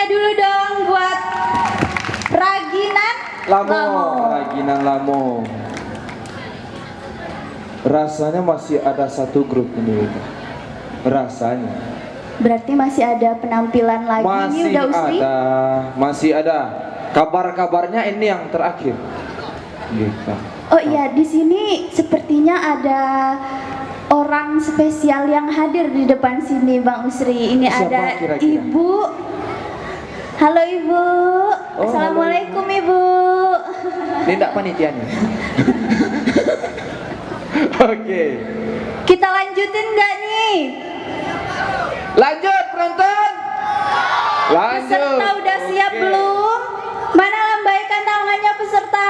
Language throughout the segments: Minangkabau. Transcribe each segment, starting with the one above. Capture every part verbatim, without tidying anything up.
Dulu dong buat Raginan Lamo. Lamo. Raginan Lamo. Rasanya masih ada satu grup ini, rasanya. Berarti masih ada penampilan lagi ini, Uda Usri? Masih ada, masih ada. Kabar-kabarnya ini yang terakhir. Gitu. Oh iya, di sini sepertinya ada orang spesial yang hadir di depan sini, Bang Usri. Ini ada Ibu. Halo, Ibu. Oh, halo, Ibu. Assalamualaikum, Ibu. Ini ndak panitia nih. Oke. Kita lanjutin nggak nih? Lanjut, penonton. Lanjut. Peserta udah siap belum? Mana, lambaikan tangannya peserta.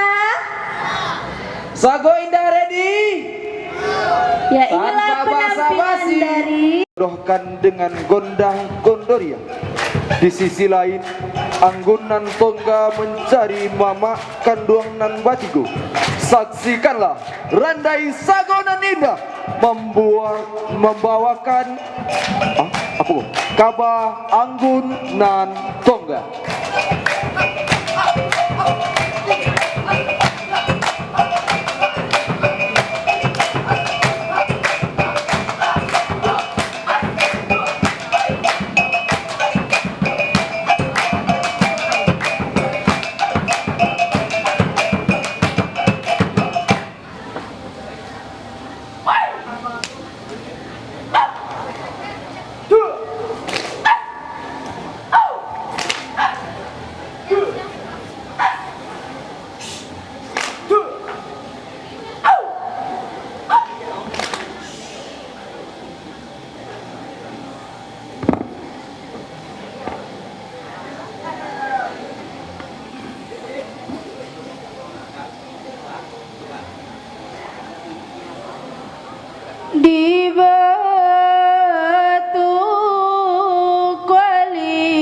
Sago Indah ready? Ya, inilah penampilan dari. Jodohkan dengan gondang gondorian. Di sisi lain, Anggun nan Tongga mencari mamak kanduang nan batigo. Saksikanlah randai sago nan indah membuat, membawakan, ah, apa ko? Kaba Anggun nan Tongga. Di Batu Kuali,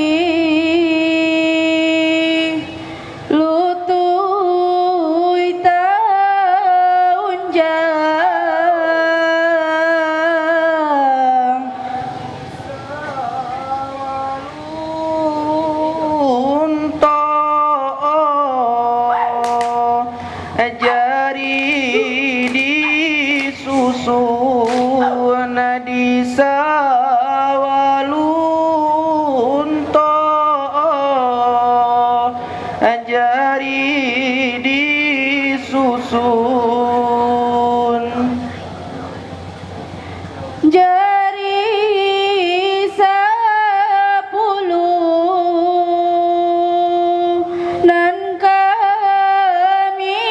lutuih taunjang. Sawalunto, jari disusun di Sawalunto, jari disusun. Jari sapuluah nan kami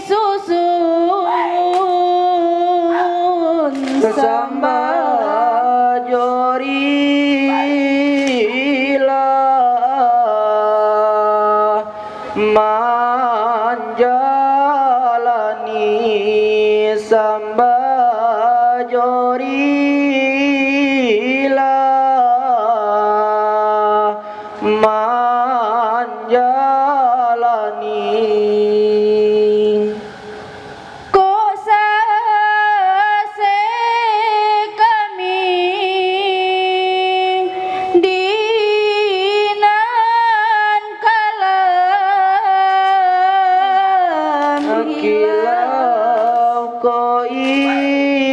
susun, sambah jo rila manjalani, sambah jo rila manjalani. Kok sasek kami di nan kalam kilau, kok indak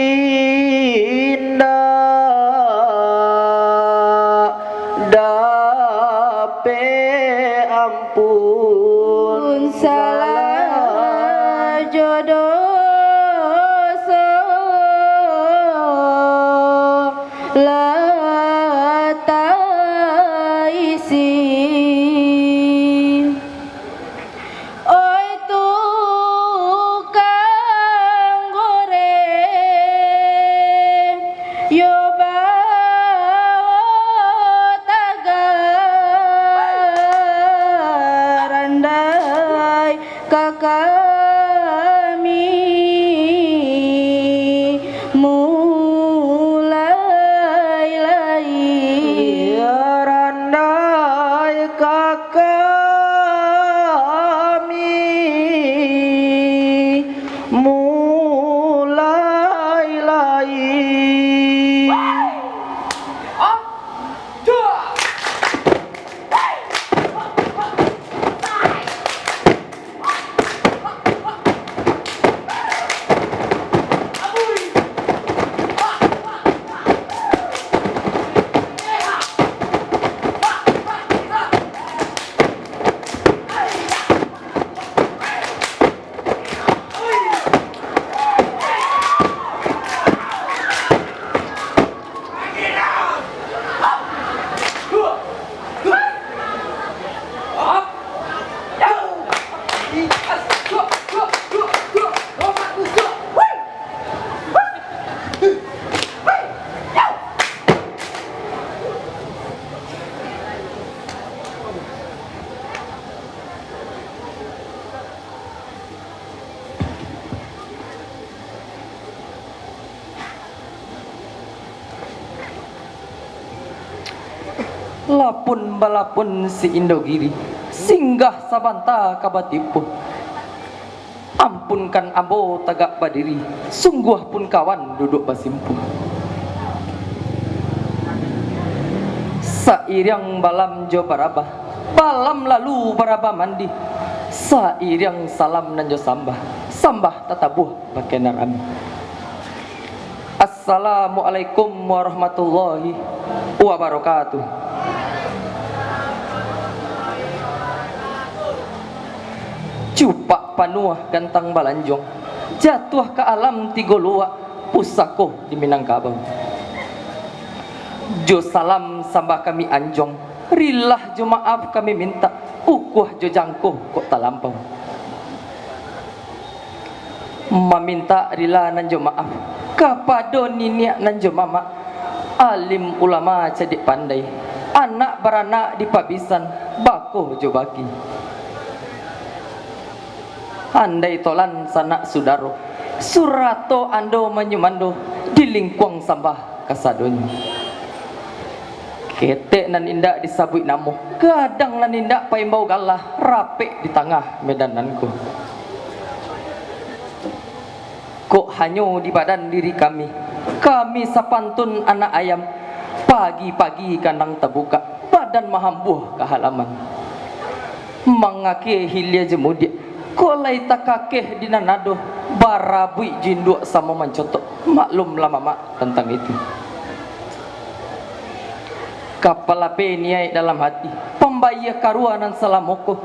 dapek ampun salah jo doso lah taisi. Oi tukang goreng, yo bao taga randai ka kami. Lapun balapun si Indogiri, singgah sabanta ka batipuah. Ampunkan ambo tagak badiri, sungguah pun kawan duduak basimpuah. Sairiang balam jo barabah, balam lalu barabah mandi. Sairiang salam nan jo sambah, sambah tatabuah pakai nan rami. Assalamualaikum warahmatullahi wabarakatuh. Cupak panuah gantang balanjuang, jatuah ka alam tigo luak, pusako di Minangkabau. Jo salam sambah kami anjuang, rilah jo maaf kami mintak, ukuah jo jangko kok talampau. Mamintak rila nan jo maaf kapado niniak nan jo mamak, alim ulama cadiak pandai, anak baranak di pabisan, bako jo baki. Andai tolan sanak sudaro, surato ando manyumando, di lingkuang sambah kasadonyo. Ketek nan indak disabuik namo, gadang nan indak paimbau galah, rapek di tangah medan nan ko. Kok hanyo di badan diri kami, kami sapantun anak ayam, pagi-pagi kandang tabukak, badan mahambuah ka halaman. Mangakeh hilia jo mudiak, kok lai takakeh di nan ado, barabuik jo induak samo mancotok, maklumlah mamak tantang itu. Kapalape niaik dalam hati, pambayia karua nan salamo ko,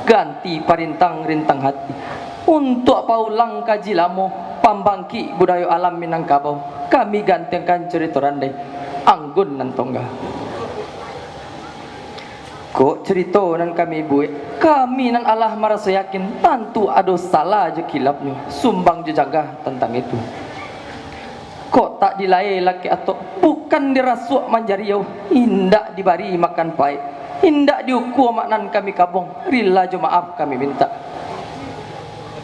ganti parintang rintang hati. Untuak paulang kaji lamo, pambangkik budayo alam Minangkabau, kami gantiangkan curito randai, Anggun nan Tongga. Kok curito nan kami buek, kami nan alah maraso yakin, tantu ado salah jo kilafnyo, sumbang jo jagah tantang itu. Kok tak dilae lakek atok, bukan dirasuak manjariau, indak dibari makan paek, indak diukua mak nan kami kabuang, rila jo maaf kami mintak.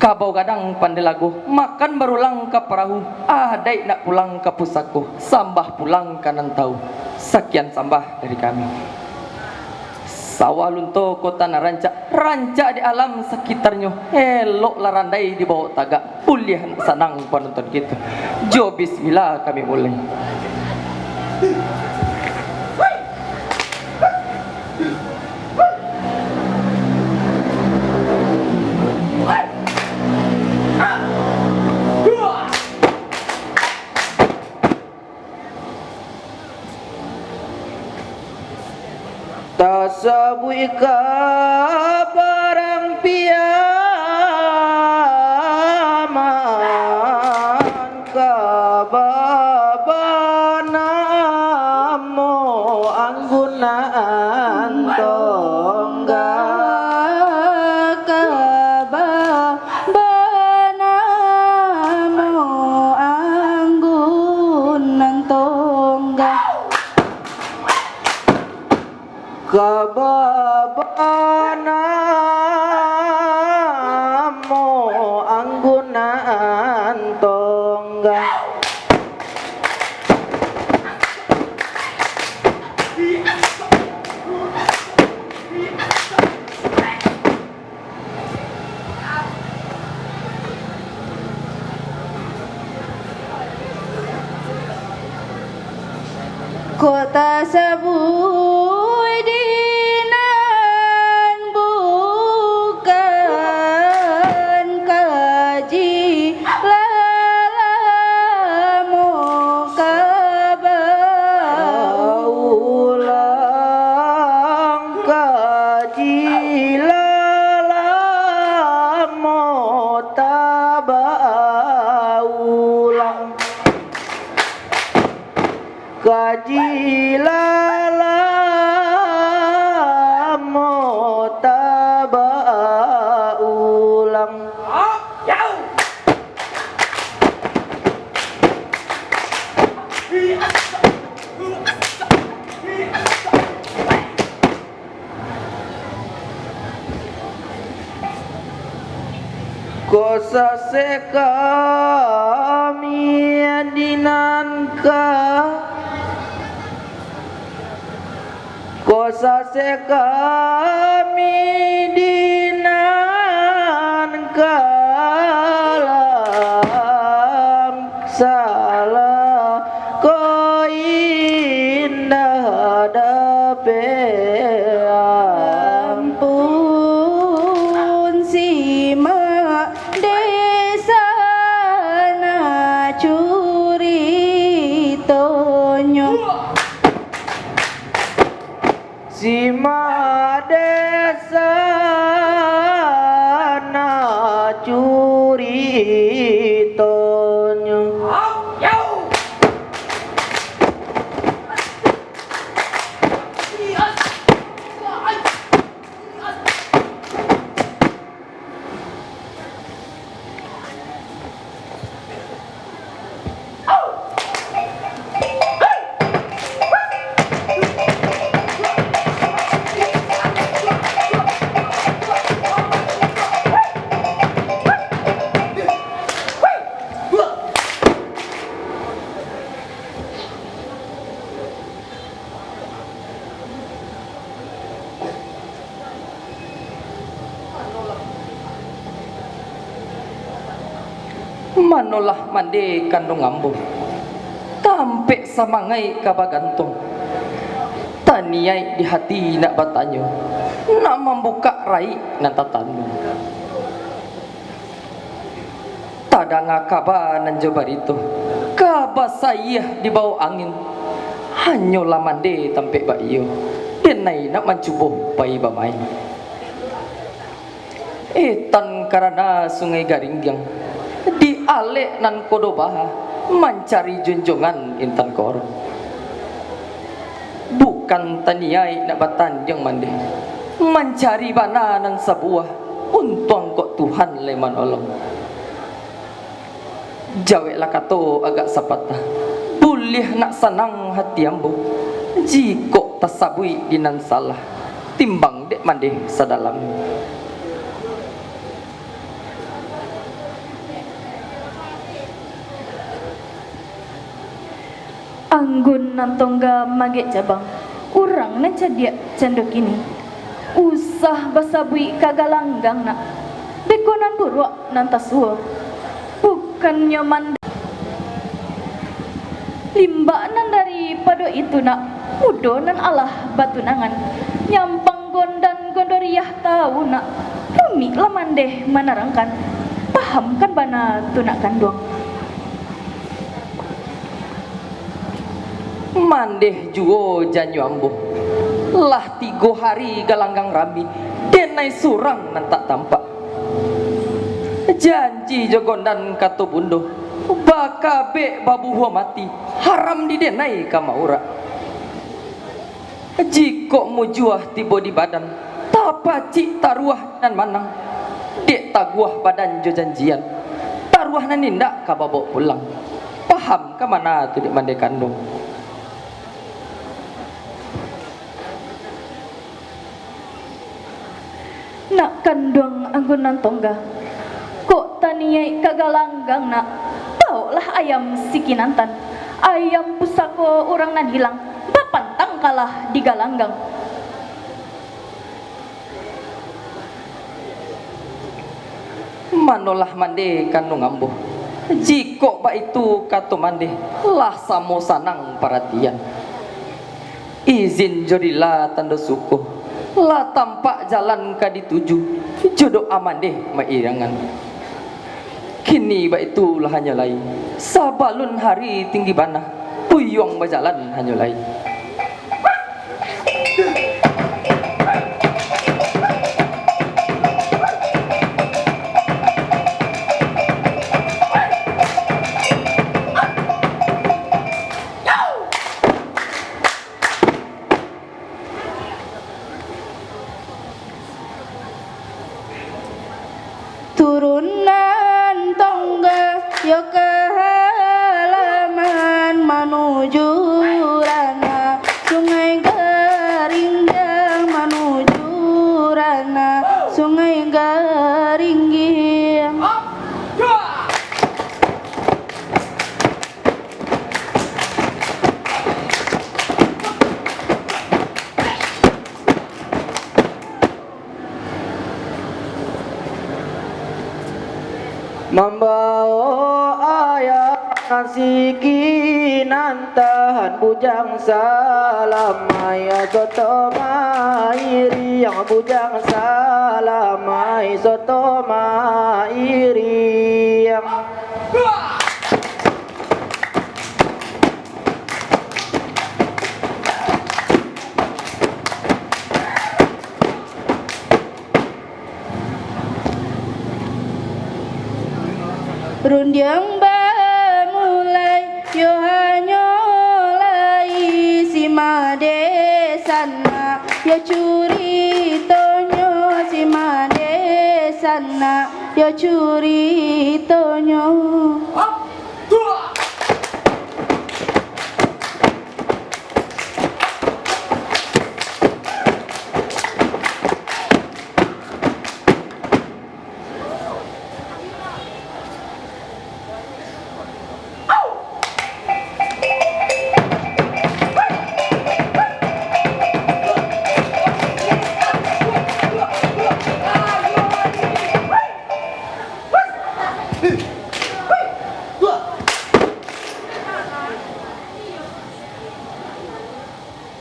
Kabau gadang pandai lago, makan barulang ka parahu, adaik nak pulang ka pusako, sambah pulang ka nan tahu. Sakian sambah dari kami. Sawah Lunto kota nan rancak, rancak di alam sakitarnyo, eloklah randai dibawok tagak, buliah nak sanang panonton kito. Jo bismillah kami mulai. Tasabuik ka barang piaman, ka babanamo Anggun nan Tongga, ka ba- banamo Anggun nan Tongga. Ka babanamo Anggun nan Tongga. Kok tasabuik di nan bukan kaji lalamo ka baulang, kaji lalamo tabaulang. Kaji lalamo tabaulang. Kok sasek kami di nan ka, ko Sasek kami di nan kalam, salah ko indak dapek. Ampun, si Mak Desa na curitonyo. Si Mak Desa na curitonyo. Manolah mande kanduang ambo, tampek samangaik ka bagantuang, taniaik di hati nak batanyo, nak mambukak raik nan tatanduang. Tadanga kaba nan jo barito, kaba sayie dibawok angin. Hanyolah mande tampek baiyo, denai nak mancubo pai bamain. Etan karana Sungai Garinggiang, di alek nan kodo baha, mancari junjuangan intan korong. Bukan taniaik nak batandiang mande, mancari bana nan sabuah, untuang kok Tuhan lai manolong. Jaweklah kato agak sapatah, buliah nak sanang hati ambo, jikok tasabuik di nan salah, timbang dek mande sadalam. Anggun nan tongga magek cabang, urang nan cadiak cando kini. Usah basabuik ka galanggang nak, beko nan buruak nan tasuo. Bukannyo mande limbak nan daripado itu nak, mudo nan alah batunangan. Nyampang gondan gondoriah tau nak, rumik lah mandeh manarangkan. Pahamkan bana tu nak kanduang. Mandeh juo janyo ambo. Lah tigo hari galanggang rami, denai surang nan tak tampak. Janji jo gondan kato bundo, bakabek babuhua mati, haram di denai ka maurak. Jikok mujuah tibo di badan, tapacik taruah nan manang. Dek taguah badan jo janjian, taruah nan indak ka babok pulang. Paham ka mana tu dek mande kanduang? Nak kanduang anggun nan tongga, kok taniaik ka galanggang nak, bawoklah ayam sikinantan, ayam pusako urang nan hilang, bapantang kalah di galanggang. Manolah mande kanduang ambo, jikok baitu kato mande, lah samo sanang paratian. Izin jo rila tando suko, lah tampak jalan ka dituju, jo doa mandeh mairangan. Kini baitu lah hanyo lai, sabalun hari tinggi bana, buyuang bajalan hanyo lai. Turun nan tongga yo ka halaman manuju rana Sungai Garinggiang, manuju rana Sungai Garinggiang. Mambawo ayam nan siki nan tahan bujang salamai, soto mairiang bujang salamai, soto mairiang. Rundiang bamulai, yo hanyo lai si Made sanak, yo curitonyo si Made sanak, yo curitonyo.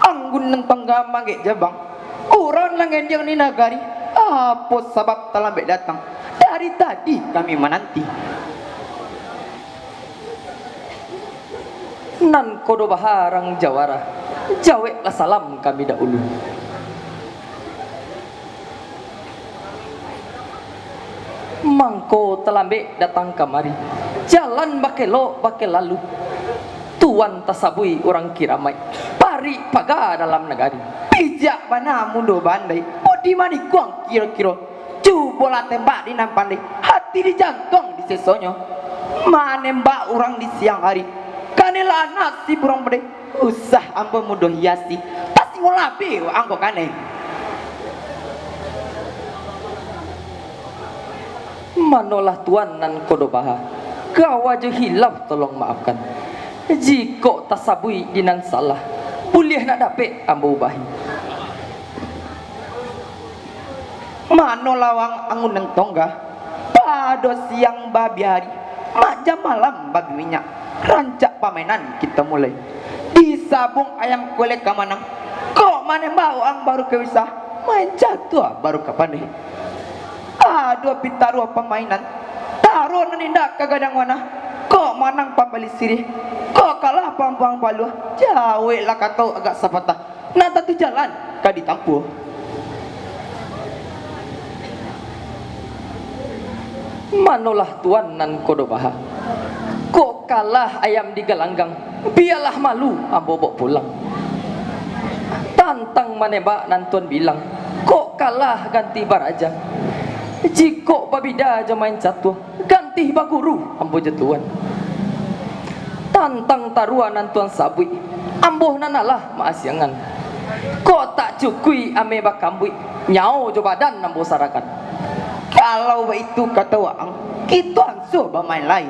Anggun nan tongga manggek jabang, urang nan ganjang di nagari, apo sabab talambek datang? Dari tadi kami mananti. Nan kodo baharang jawara, jaweklah salam kami dahulu. Mangko talambek datang kamari, jalan bakelok bakelalu. Tuan tasabuik urang kiramaik, parik paga dalam nagari. Bijak bana mudo bandai, budi manikuang kiro-kiro. Cubolah tembak di nan pandai, hati di jantuang di sesonyo. Manembak urang di siang hari, kanai lah anak si burung bade. Usah ambo mudo hiasi, tasi mo labih angko kanai. Manolah tuan nan kodo baha, kawa jo hilaf tolong maafkan. Jikok tasabuik di nan salah, buliah nak dapek ambo ubahi. Mano lawang angunan tongga, pado siang babiari, majam malam babi minyak, rancak pamainan kito mulai. Disabuang ayam kuilek ka manang, kok manembak waang baru ka bisa, main jatuah baru ka pandai. Aduh, pitaruah pamainan, taruah nan indak ka gadang manah, kok manang pambali sirih, kok kalah pambuang paluah, jaweklah kato agak sapatah. Nan tantu jalan ka ditampuah. Manolah tuan nan kodo baha, kok kalah ayam di galanggang, bialah malu ambo bawa pulang. Tantang manembak nan tuan bilang, kok kalah ganti baraja. Jikok babida jo main catur, gantih baguru ambo jo tuan. Tantang taruah nan tuan sabuik, ambo nan alah maasiangan. Kok tak cukuik ameh bakambuik, nyawo jo badan ambo sarakan. Kalau baitu kato waang, kito ansuah bamain lai.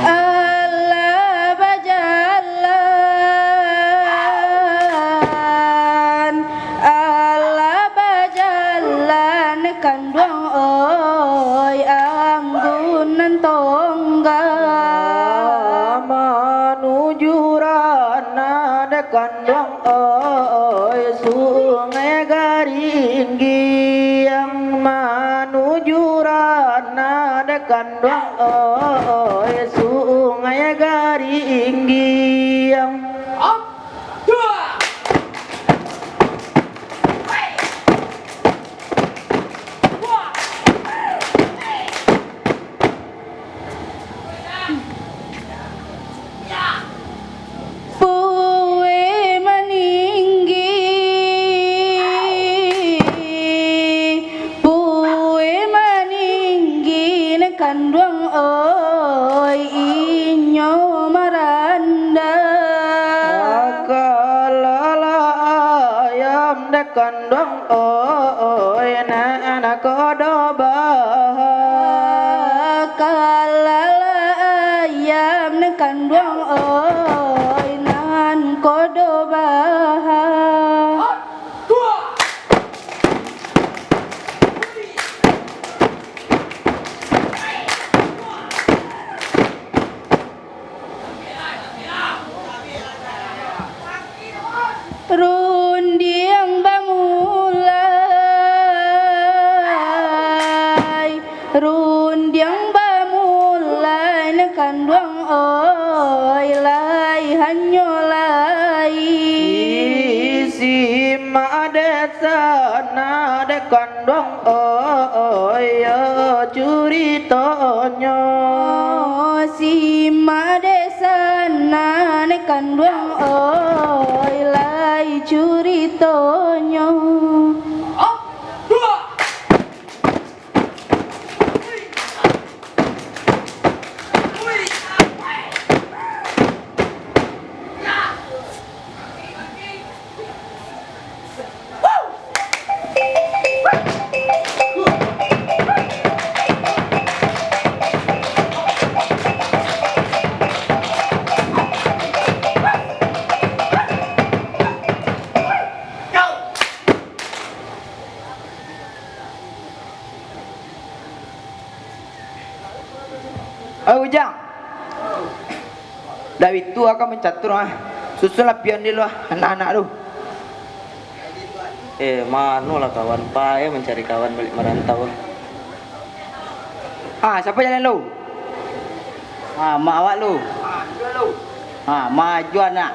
Alah bajalan, alah bajalan, kanduang oi, anggunan tongga. Manuju ranah dek kanduang oi, Sungai Garinggiang, manuju ranah dek kanduang oi, Sungai Garinggiang. Pue maninggi, pue maninggi, nan kanduang oi, inyo maranda. Kalah lah ayam dek kanduang kanduang oi nan kodo baha. Rundiang bamulai, rundiang bamulai, nan kanduang oi, lai hanyo lai. Isi mak desa na dekan Dong oi, yo curitonyo. Si Made sanan kanduang oi, lai curitonyo. Oi, Ujang. Dak bitu akan mancatur, ah. Susun lah pian dulu, ah, anak-anak tu. Eh, manolah kawan, payah mancari kawan baliak marantau. Ah, siapa jalan lu? Ah, mak awak lu. Ah, maju anak.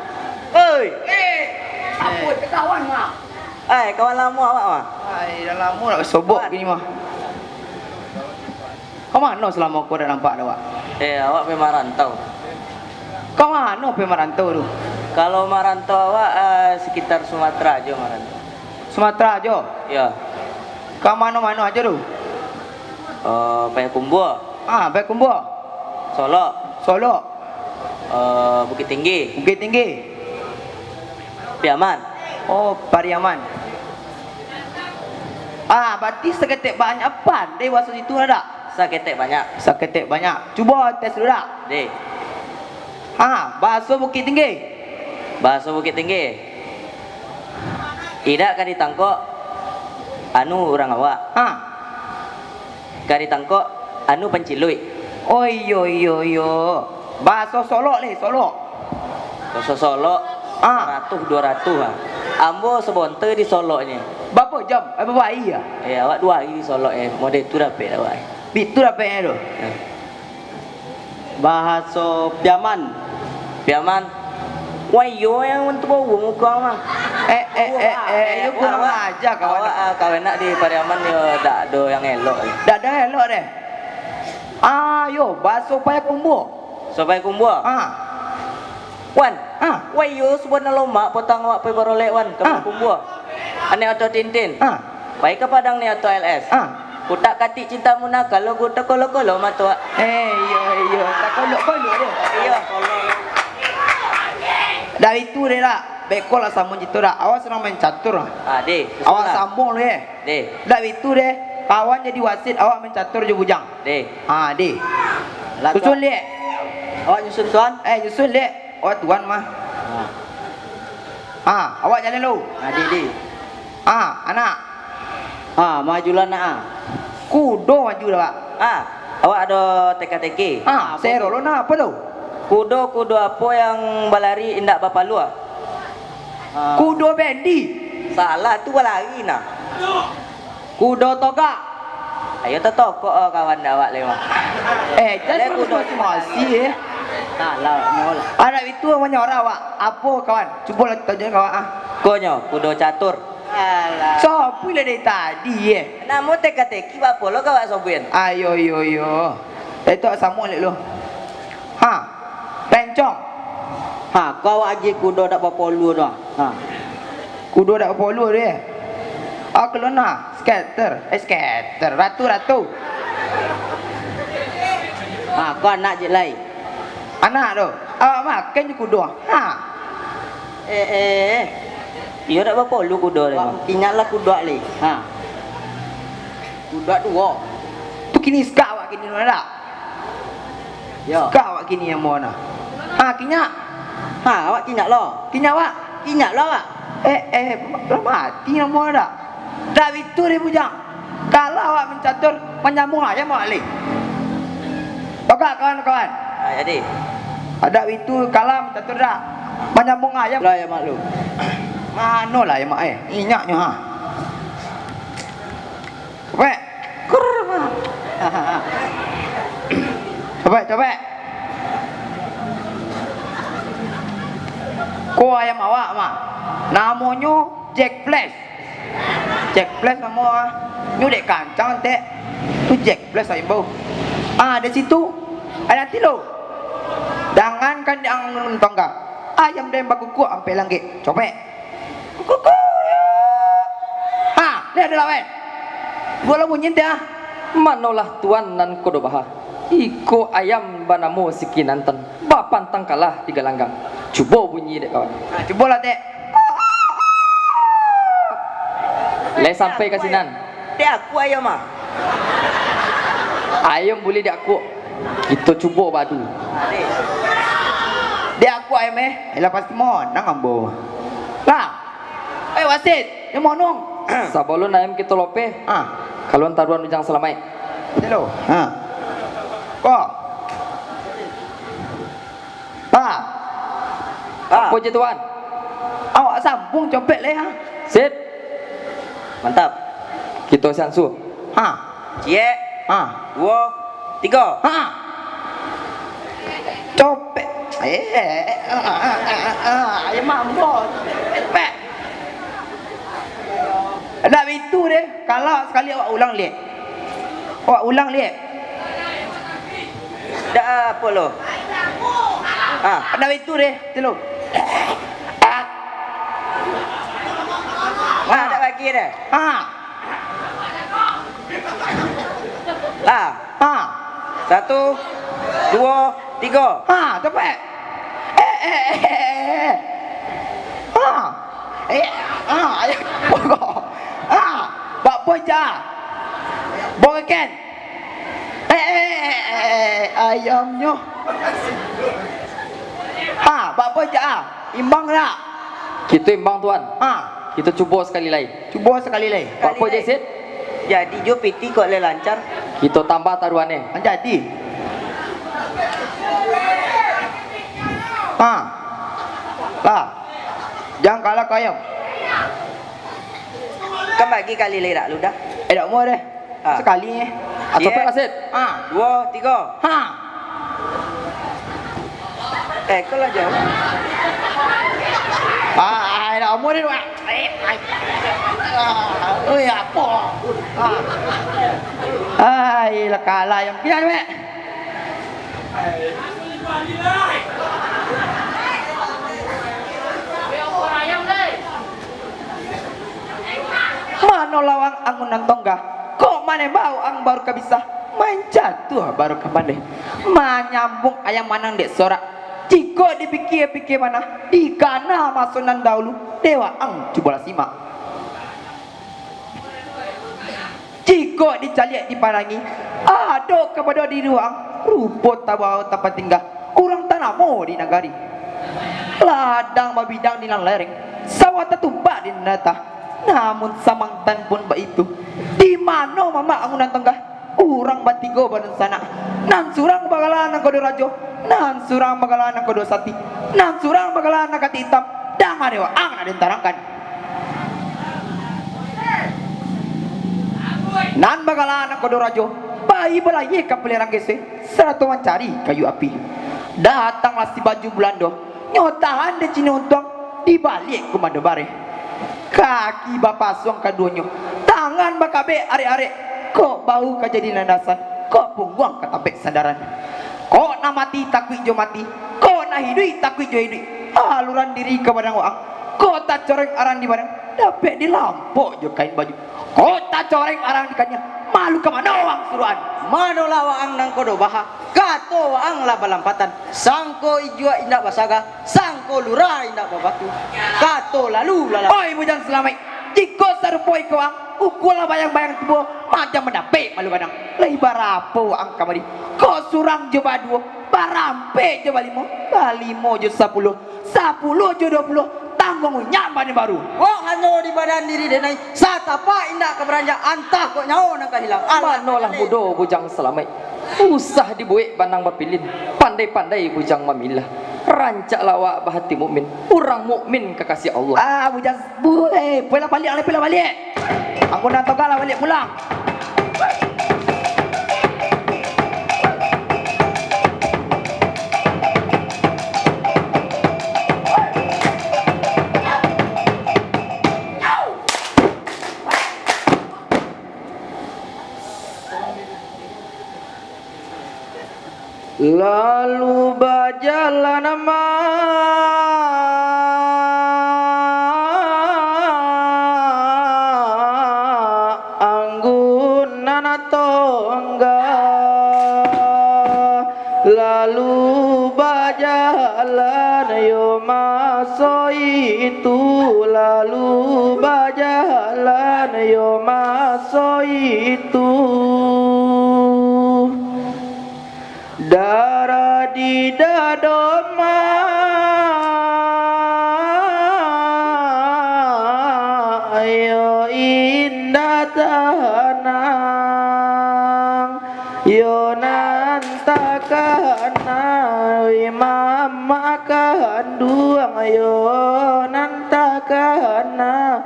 Oi. Eh, apa tu kawan, mak? Eh, kawan lamo awak, mah? Ai, dah lamo nak basobok kini, mah. Ka mano salamo ko dak nampak dek awak? Eh, awak pai marantau. Ka mano pai marantau tu? Kalau marantau awak, eh, sekitar Sumatera ajo marantau. Sumatera ajo? Yo. Ka mano-mano ajo tu? Eh, Payakumbuah. Ah, Payakumbuah. Solok. Solok. Eh, Bukittinggi. Bukittinggi. Piaman. Oh, Pariaman. Ah, barati saketek banyak, pandai bahaso situ lah dak? Saketek banyak. Saketek banyak. Cubo tes dulu dak? Deh. Ha, bahaso Bukittinggi. Bahaso Bukittinggi. Idak ka ditangkok anu urang awak. Ha. Ka ditangkok anu panciluik. Oh, iyo, iyo, iyo. Bahaso Solok leh, Solok. Bahaso Solok, ah, saratuih, duo ratuih, ah. Ambo sabonta di Soloknyo. Barapo jam? Eh, barapo ari, ah? Eh, awak duo ari di Solok, eh. Model tu dapek awak, eh. Bitu dapeknyo tu. Eh. Bahaso Piaman. Piaman. Wah, iyo, nan tu bau muko, mah. Eh, eh, eh, eh, yo kurang aja, kawan. Awak, ah, kawan nak di Pariaman, yo, dak ado nan elok. Dak ado elok deh. Ah, yo, bahaso Payakumbuah. Bahaso Payakumbuah? Ah. Wan. Ah. Wah, iyo, subahan nan lomak potang awak pai barolek, Wan, ka Payakumbuah. Anek oto Tintin. Ah. Pai ka Padang ni oto L S. Ah. Kutak katik cintamu nakal, lo gutak kolo-kolo mato, ah. Eh, iyo, iyo. Takolok-kolok deh. Iyo. Dari tu deh, dak. Beko lah samo cito, dak. Awak sanang main catur, ah. Ah, deh. Awak sambung lu, eh. Deh. Dak itu deh. Kawan jadi wasit, awak main catur jo bujang. Deh. Ah, deh. Lah, susun, Tuan. Lek. Awak nyusun, Tuan? Eh, nyusun, Lek. Awak Tuan mah. Ah. Ah, awak jalan lu. Ah, deh, deh. Ah, anak. Ah, maju lah, nak, ah. Kudo maju dah, Pak. Ah, awak ado teka-teki. Ah, sero lo nak, apo lo? Kudo, kudo apo nan balari indak bapalua? Ah. Kudo bendi. Salah, tu balari nah. Kudo togak. Ayo tatokok, oh, kawan awak lewat. Eh, jan kudo masih-masih, eh. Salah, nol. Anak itu manyorah awak. Apo, kawan? Cubolah tunjuak ka awak, ah. Konyo, kudo catur. Alah. Sopi lah dari tadi, eh. Namo teka-teki, bapo lo ka awak sopian? Ayo, yo, yo. Itu samo lek lo. Ha. Pencong. Ha, ko awak agiah kudo dak bapolu tu. Ha. Kudo dak bapolu tu, eh. Ah, kalau nah, scatter. Eh, scatter. Ratu, ratu. Ha, ko anak je lai. Anak tu. Awak makan je kudo. Ha. Eh, eh, eh. Iyo dak bapolu kudo tu. Wak, ingatlah kudo lai. Ha. Kudo duo. Tu kini sikak awak kini tu dak? Yo. Sikak awak kini nan mau nah. Ah, kinyak. Ha, awak kinyak lo. Kinyak awak? Kinyak lo awak. Eh, eh, lah mati namo dak? Dak bitu deh, bujang. Kalau awak mancatur, manyambuang ayam awak leh. Bagak, kawan-kawan. Ah, jadi. Dak bitu, kalau mancatur dak. Manyambuang ayam. Lah, ayam mak lu. Mano lah ayam mak, eh? Inyaknyo, ha. Copek. Kurr, mah. Copek, copek. Ko ayam awak, mah. Namonyo Jack Flash. Jack Flash namo, ah. Nyo dek kancang, tek. Tu Jack Flash ayam bau. Ah, di situ. Ada nanti lo. Jangankan di ang tongga. Ayam den bakukuak ampek langgek. Copek. Kukuku. Ha, liek dulu, weh. Bola bunyi ente, ah. Manolah tuan nan kodo baha. Iko ayam banamo si Kinantan, bapantang kalah di galanggang. Cubo bunyi dek kawan. Ha, cubolah, tek. Lai sampai ka sinan. Dek aku ayam, ah. Ayam buliah dek aku. Kito cubo badu. Dek aku ayam, eh. Ayolah, pasti monang ambo. Lah. Eh, wasit, nyo monong. Sabalun ayam kito lopeh, ah, kaluan taruan Bujang Salamaik. Iko lo. Ha. Ko. Ha. Ha. Apo je, Tuan? Awak sambuang copek lai, ha. Sip. Mantap. Kito siansu. Ha. Ciek. Ha. Duo, tigo. Ha. Copek. Eh, eh, eh, ah, ah, ah, ah, ah, ayam mambo. Copek. Dak bitu deh. Kalau sakali awak ulang liek. Awak ulang liek. Dak apo lo. Ah. Dak bitu deh, tu lo. Ah. Ah, dak bagi deh. Ah. Ah. Ah. Satu, duo, tigo. Ah, capek. Eh, eh, eh, eh, eh. Ah. Eh, ah, ayam. Ah, bak boja. Bongken. Eh, eh, eh, eh, eh, ayamnyo. Ha, bak boja. Imbang dak? Kito imbang, Tuan. Ha. Kito cubo sakali lai. Cubo sakali lai. Bak boja, Sid? Jadi jo piti kok lai lancar. Kito tambah taruannyo. Ha, jadi. Ha. Lah. Jan kalah ka ayam. Kan bagi kali lai dak lu dah. Eh, dak mau deh. Ah. Sakali, eh. Ah, copek lah, Sid. Ah. Duo, tigo. Ha. Eh, kau lah jauh. Ah, ai, dah umur ni, Wak. Eh, ai. Ah, oi, apo? Ah. Ai, lah kalah ayam pian, Wak. Mano lawang ang nan tonggah, kok manembak ang baru ka bisa, main jatuah baru ka pandai. Manyambuang ayam manang dek sorak, jikok dipikia-pikia manah, dikana maso nan dahulu, dek waang cubolah simak. Jikok dicaliak dipandangi, ado kapado diri waang, rupo tabao tapatingga, urang tanamo di nagari. Ladang babidang di nan lereng, sawah tatumbak di nan data. Namun samantang pun baitu, di mano mamak ang nan tonggah, urang batigo badunsanak, nan surang bagala nangkodo rajo, nan surang bagala nangkodo sati, nan surang bagala nan katik itam, danga dek waang nak den tarangkan. Nan bagala nangkodo rajo, pai balayia ka Paliran Gese, sarato mancari kayu api. Datanglah si Baju Bulando, nyo tahan dek Cino Untuang, di baliak kumando bareh. Kaki bapasuang kaduonyo, tangan bakabek arek-arek, kok bahu ka jadi landasan, kok pungguang ka tampek sandaran. Kok nan mati takuik jo mati, kok nan iduik takuik jo iduik. Aluran diri ka badan waang, kok tacoreng arang di badan, dapek dilampok jo kain baju. Kok tacoreng arang di kaniang, malu ka mano waang suruakan? Manolah waang nangkodo baha, kato waang lah balampatan. Sangko ijuak indak basaga, sangko lurah indak babatu. Kato lalu lalang. Oi, Bujang Salamaik, jikok sarupo iko waang, Ukualah bayang-bayang tuo, macam mandapek malu gadang. Lai barapo ang kamari? Kok surang jo baduo, barampek jo balimo, balimo jo sapuluah, sapuluah jo duo puluah, tangguang nyak badan baru. Kok hanyo di badan diri denai, satapak indak ka baranjak, antah kok nyawo nan ka hilang. Alah, manolah alah. Mudo Bujang Salamaik. Usah dibuek banang bapilin, pandai-pandai Bujang mamilah. Rancaklah awak bahati mukmin, urang mukmin kakasih Allah. Ah, Bujang, bu-, eh, pulang baliak, pulang baliak. Angku nan toga lah baliak pulang. Lalu bajalan ma anggunan tongga, lalu bajalan yo maso itu, lalu bajalan yo maso itu. Darah di dado ma, yo indak tanang, yo nan takana, oi mamak kanduang, yo nan takana,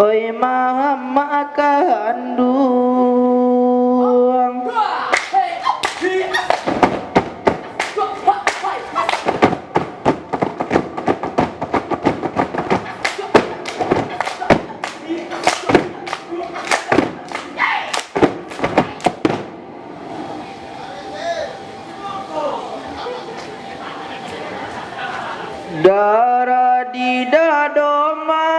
oi mamak kanduang. Darah di dado ma,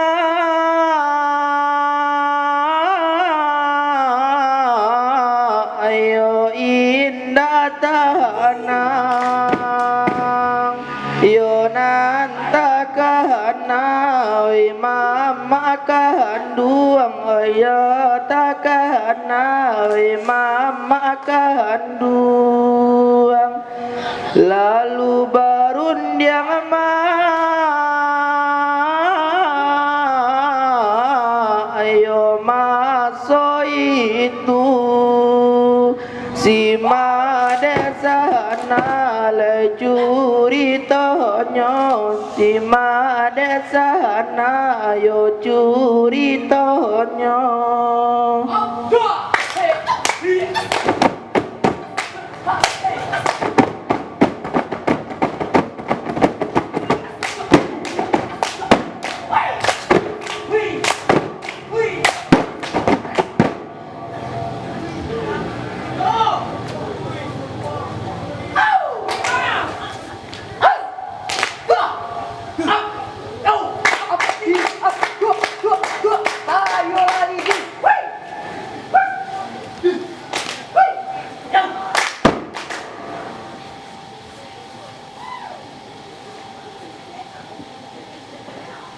yo indak tanang, yo nan takana, oi mamak kanduang, oi yo takana, oi mamak kanduang. Lalu barundiang ma, yo maso itu, si madek sana lai curitonyo, si madek sana yo curitonyo.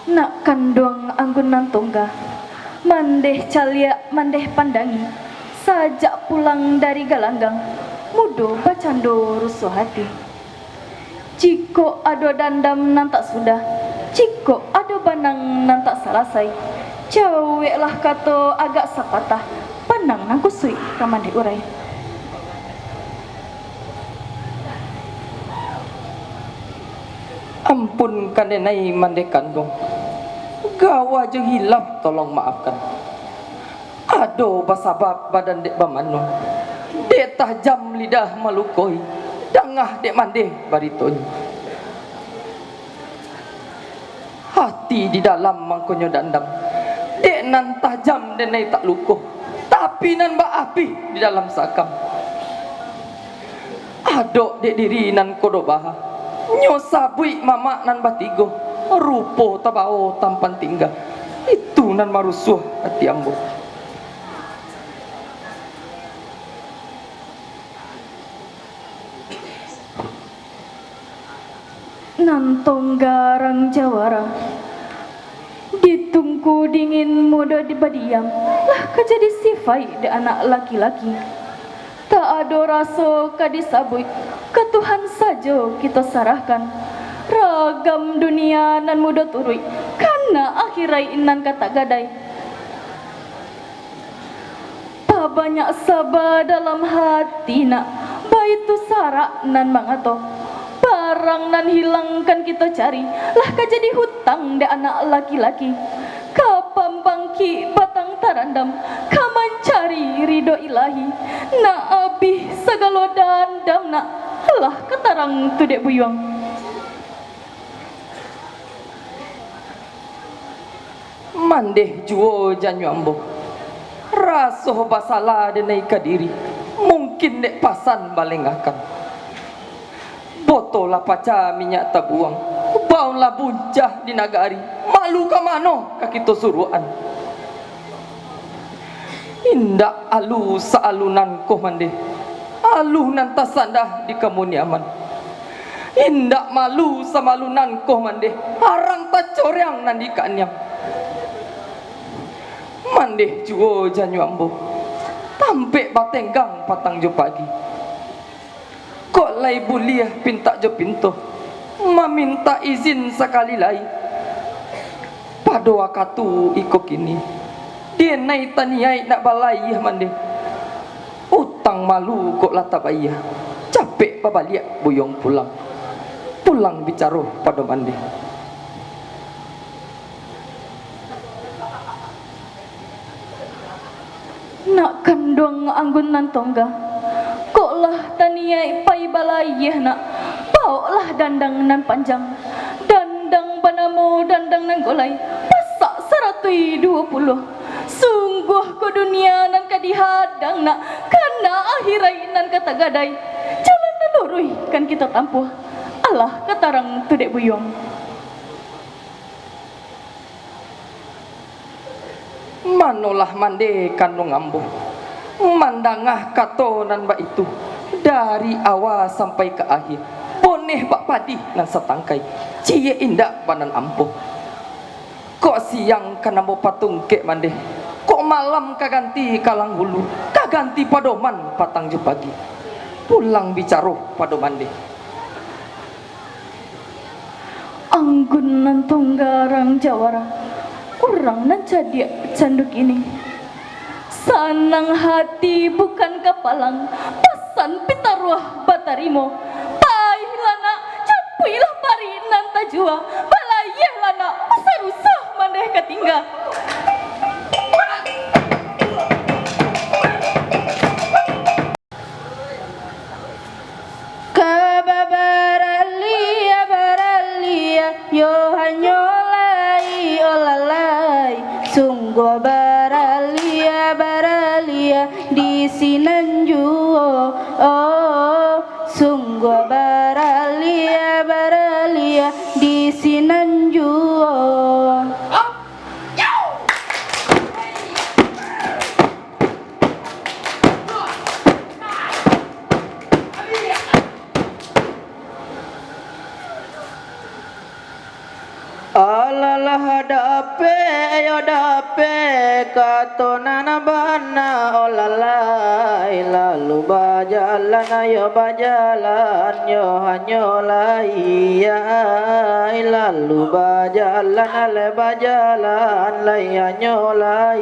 Nak kanduang anggun nan tongga, mandeh caliak, mandeh pandangi, sajak pulang dari galanggang, mudo bacando rusuah ati. Jikok ado dandam nan tak sudah, jikok ado banang nan tak salasai, jaweklah kato agak sapatah, panang nan kusuik ka mandeh urai. Ampun ka denai mandeh kanduang, gawa jo hilaf tolong maafkan. Ado basabab badan dek bamano, dek tajam lidah malukoi, dangah dek mandeh baritonyo. Hati di dalam mangkonyo dandam, dek nan tajam denai tak luko, tapi nan baapih di dalam sakam. Adok dek diri nan kodo baha, nyo sabuik mamak nan batigo, rupo tabao tampan tingga. Itu nan marusuah ati ambo. Nan tonggarang jawara, ditungku Dingin mudo dibadiam, lah ka jadi sifaik dek anak laki-laki. Tak ado raso ka disabuik, ka Tuhan sajo kito sarahkan. Ragam dunia nan mudo turuik, kana akhiraik nan ka tak gadai. Pabanyak saba dalam hati nak, baitu sarak nan mangato, barang nan hilang kan kito cari, lah ka jadi hutang dek anak laki-laki. Ka pambangkik batang tarandam, ka mancari ridho Ilahi, nak abih sagalo dandam nak, lah ka tarang tu dek buyuang. Mandeh juo janyo ambo. Raso basala denai ka diri, mungkin dek pasan balengakan. Boto lah paca minyak tabuang, baun lah buncah di nagari, malu ka mano ka kito suruakan. Indak alu sa-alu nan koh mandeh, alu nan tasandah di kamuniaman. Indak malu samalu nan koh mandeh, arang tacoreang nan di kaniang. Mandeh juo janyo ambo, tampek batenggang patang jo pagi. Kok lai buliah pintak jo pinto, mamintak izin sakali lai. Pado wakatu iko kini, denai taniaik nak balayia mandeh. Utang malu kok lah tabayia, capek babaliak buyuang pulang. Pulang bicaro pado mandeh. Nak kanduang anggun nan tongga, kok lah taniaik pai balayia nak, bawoklah dandang nan panjang, dandang banamo dandang nan golai, pasak saratuih duo puluah. Sungguah ko dunia nan ka dihadang nak, kana akhiraik nan ka tagadai. Jalan nan luruih kan kito tampuah, alah ka tarang tu dek buyuang. Manolah mandeh kanduang ambo, mandanga kato nan baitu, dari awa sampai ka akhia, boneh bak padih nan satangkai, ciek indak banan ampo. Kok siang ka ambo patungkek mandeh, kok malam ka ganti kalang hulu, ka ganti padoman patang jo pagi. Pulang bicaro pado mandeh. Anggun nan tongga rang jawara, urang nan cadiak cando kini. Sanang hati bukan kapalang, pasan pitaruah batarimo. Pailah nak, japuiklah parik nan tajua, balayiahlah nak, usah-usah mandeh ka tingga. Ka babaralia-baralia, yo hanyo lai, oh lalai. Sungguah baralia-baralia di sinan juo, oh. Sungguah baralia-baralia di sinan juo. Alah lah dapek, yo dapek, kato nan bana, oh lalai, lalu bajalan, yo bajalan, yo hanyo lai, ai, lalu bajalan, lai bajalan, lai hanyo lai.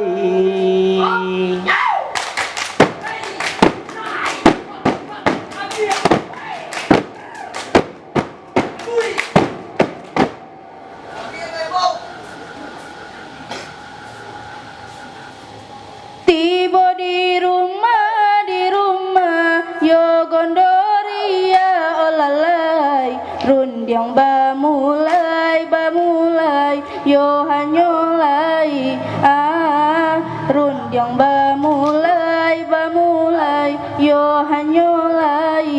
Tibo di rumah, di rumah, yo gondoriah, oh lalai. Rundiang bamulai, bamulai, yo hanyo lai, ah. Rundiang bamulai, bamulai, yo hanyo lai.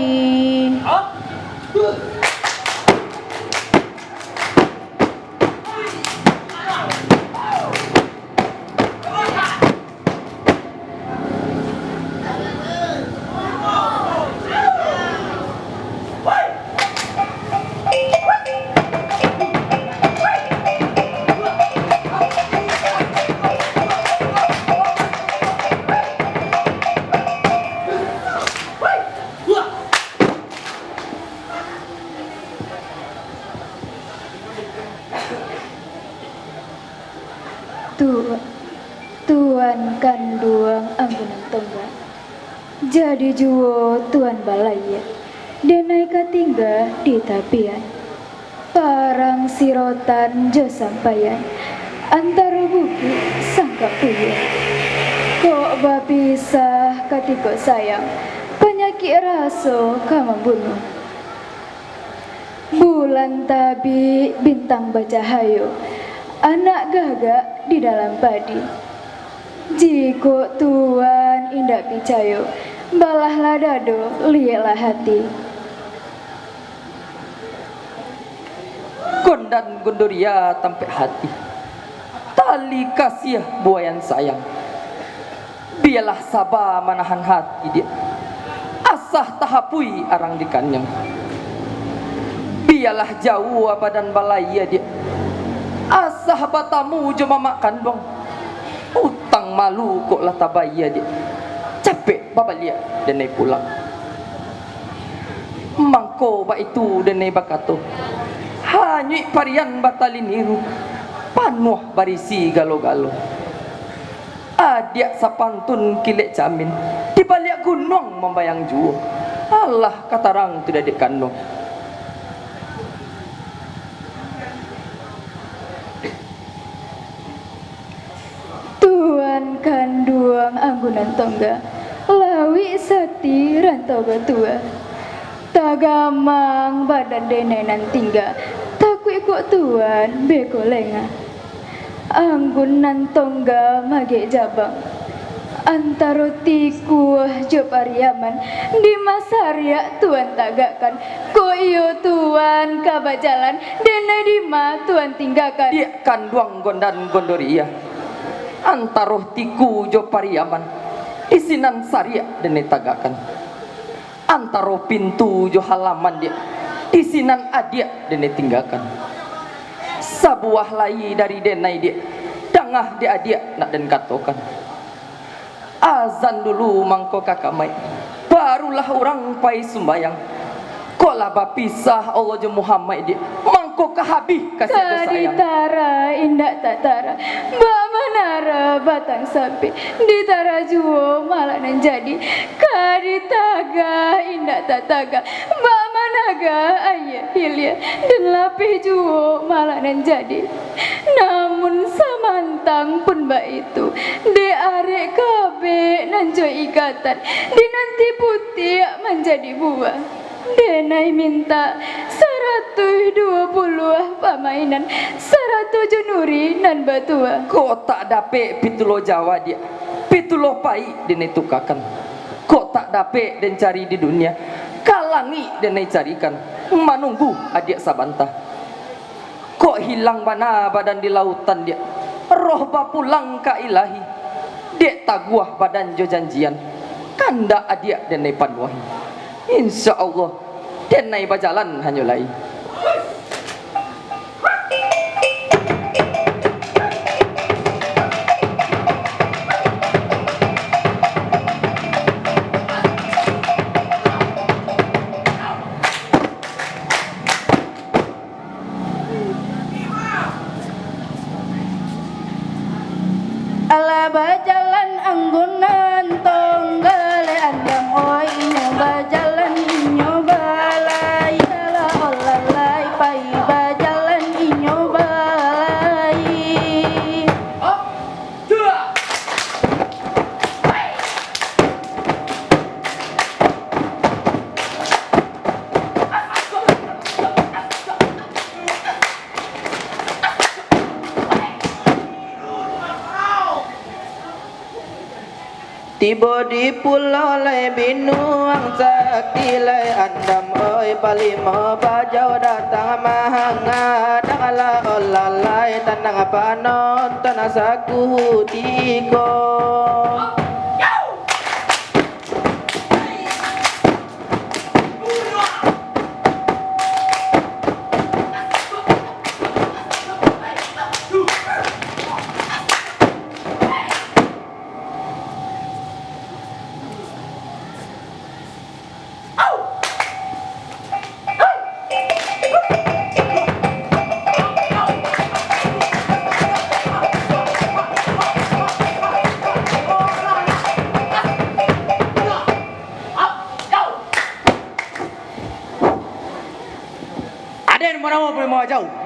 Tu-, Tuan kanduang Anggunan Tongga, jadi juo Tuan balayia, denai ka tingga di tapian. Parang sirotan jo sampaian, antaro bukik sangkak puyuah. Kok bapisah katiko sayang, panyakik raso ka mambunuah. Bulan tabik, bintang bacahayo, anak gagak di dalam padi. Jikok Tuan indak picayo, balahlah dado, lieklah hati. Gondan Gondoria tampek hati, tali kasiah buayan sayang. Bialah saba manahan hati, Diak, asah tahapuih arang di kaniang. Bialah jauah badan balayia, Diak, asah batamu jo mamak kanduang. Utang malu kok lah tabayia, Diak, capek babaliak denai pulang. Mangko baitu denai bakato, hanyuik parian batali niru, panuah barisi galo-galo. Adiak sapantun kilek camin, di baliak gunuang mambayang juo. Alah ka tarang tu di adiak kanduang. Tuan kanduang Anggunan Tongga, lawik sati rantau batua. Tagamang badan denai nan tingga, takuik kok Tuan beko lengah. Anggunan Tongga magek jabang, antaro tikuah jo pariaman, dima sariak Tuan tagakkan, kok iyo Tuan ka bajalan, denai dima Tuan tinggakan. Diak kanduang Gondan Gondoria, antaro tiku jo pariaman, di sinan sariak denai tagakkan. Antaro pintu jo halaman, Diak, di sinan adiak denai tinggakan. Sabuah lai dari denai, Diak, dangah di adiak nak den katokan. Azan dulu mangko ka kamaik, barulah urang pai sumbayang. Kok lah bapisah Allah jo Muhammad, Diak, mangko ka habih kasiah jo sayang. Ka ditara indak tatara, bak manara batang sampik, ditara juo malak nan jadi. Ka ditagah indak tatagah, bak managah aia hilia, den lapeh juo malak nan jadi. Namun samantang pun baitu, dek arek kabek nan jo ikatan, dinanti putiak manjadi buah. Denai mintak saratuih duo puluah pamainan, sarato jo nuri nan batuah. Kok tak dapek pituloh Jawa, Diak, pituloh paik denai tukakan. Kok tak dapek den cari di dunia, ka langik denai carikan, manunggu adiak sabanta. Kok hilang bana badan di lautan, Diak, roh bapulang ka Ilahi. Dek taguah badan jo janjian, kandak adiak denai panuahi. Insya Allah, denai bajalan hanyo lai. Alah bajalan Anggunan Tongga lai, andam oi inyo bajalan inyo balai, alah olah lai pai bajalan inyo balai. Tibo di pulau lai binuang sakti lai, andam oi palimo bajau datang mahanga, danglah olah lai tanang panonton sakutiko.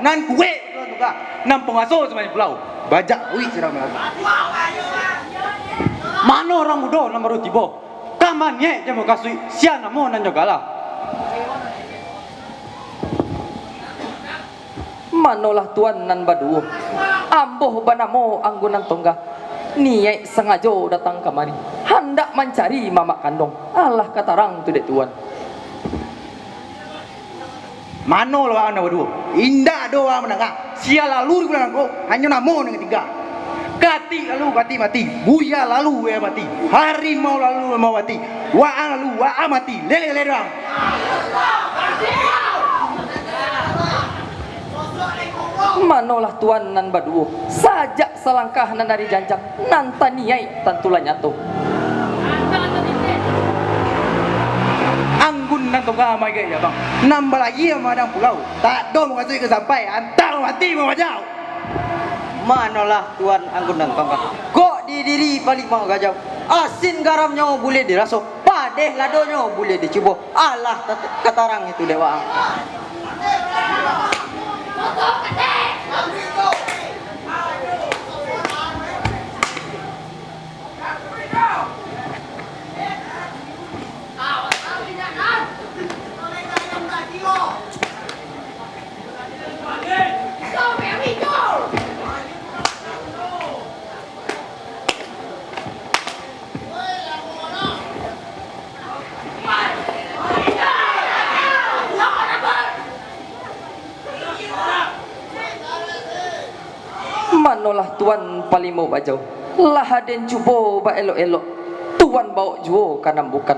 Nan kuwaik Tuan Tongga, nan panguwaso samuanyo pulau. Bajak uik sirang malalu. Mano urang mudo nan baru tibo? Ka maniaik jan mukasuik, sia namo nan jo gala. Manolah Tuan nan baduo, ambo banamo Anggun Nan Tongga. Niaik sangajo datang kamari, handak mancari mamak kanduang. Alah ka tarang tu dek Tuan. Mano lah waang nan baduo? Indak ado waang mandanga. Sia lalu di bulan angko, hanyo namo nan tingga. Katik lalu, katik mati. Buya lalu, buya mati. Harimau lalu, harimau mati. Waang lalu, waang mati. Lele-lele doang. Manolah Tuan nan baduo? Sajak salangkah nan dari janjang, nan taniaik tantulah nyato. Anggun Nan Tongga manggaek jabang, nan balayia mamadang pulau, tak ado mukasuik ka sampai, antah mati mambajau. Manolah Tuan Anggun Nan Tongga? Kok di diri palimo gajau, asin garamnyo buliah diraso, padeh ladonyo buliah dicubo. Alah, tat-, ka tarang itu dek waang. Manolah Tuan Palimo Bajau? Lah aden cubo baelok-elok, Tuan bawok juo ka nan bukan,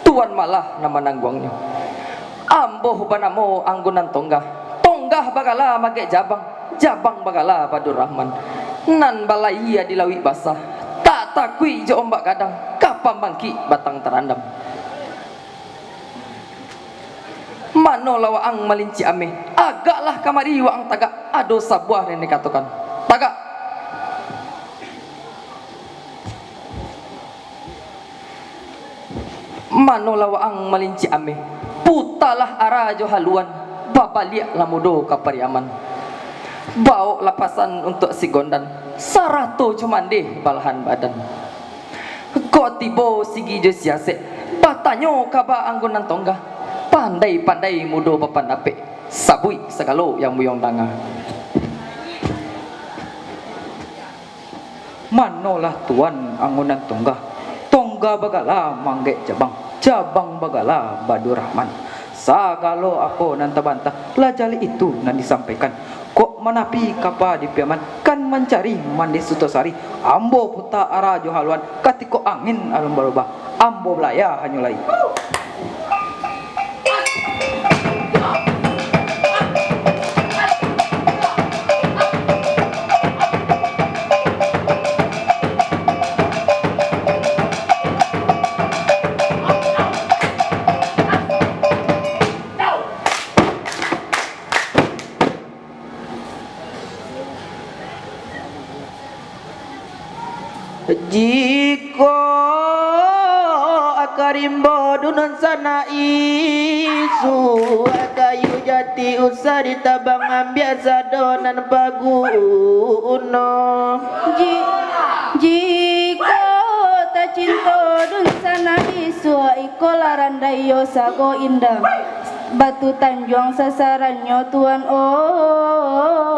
Tuan malah nan manangguangnyo. Ambo banamo Anggun Nan Tongga, Tongga bagala manggaek jabang, jabang bagala Badurrahman. Nan balayia di lauik basah, tak takuik jo ombak gadang, ka pambangkik batang tarandam. Manolah waang malincik ameh? Agaklah kamari waang tagak, ado sabuah nan dikatokan. Tagak! Manolah waang malincik ameh? Putalah ara jo haluan, babaliaklah mudo ka Pariaman. Bawoklah pasan untuak si Gondan, sarato jo mandeh balahan badan. Kok tibo Sigi jo si Asek, batanyo kaba Anggun Nan Tongga. Pandai-pandai mudo bapandapek, sabuik sagalo yang buyuang danga. Manolah Tuan Anggun Nan Tongga? Tongga bagala manggaek jabang, jabang bagala Badurrahman. Sagalo apo nan tabantah, lah jaleh itu nan disampaikan. Kok manapi kapa di Piaman, kan mancari mandeh Sutosari. Ambo puta ara jo haluan, katiko angin alun barubah, ambo balaya hanyo lai. Jikok aka rimbo dunsanak isuak, kayu jati usah ditabang, ambiak sado nan baguno. Ji-, jikok tacinto dunsanak isuak, iko lah randai iyo sago indak. Batu tanjuang sasarannyo, Tuan, oh.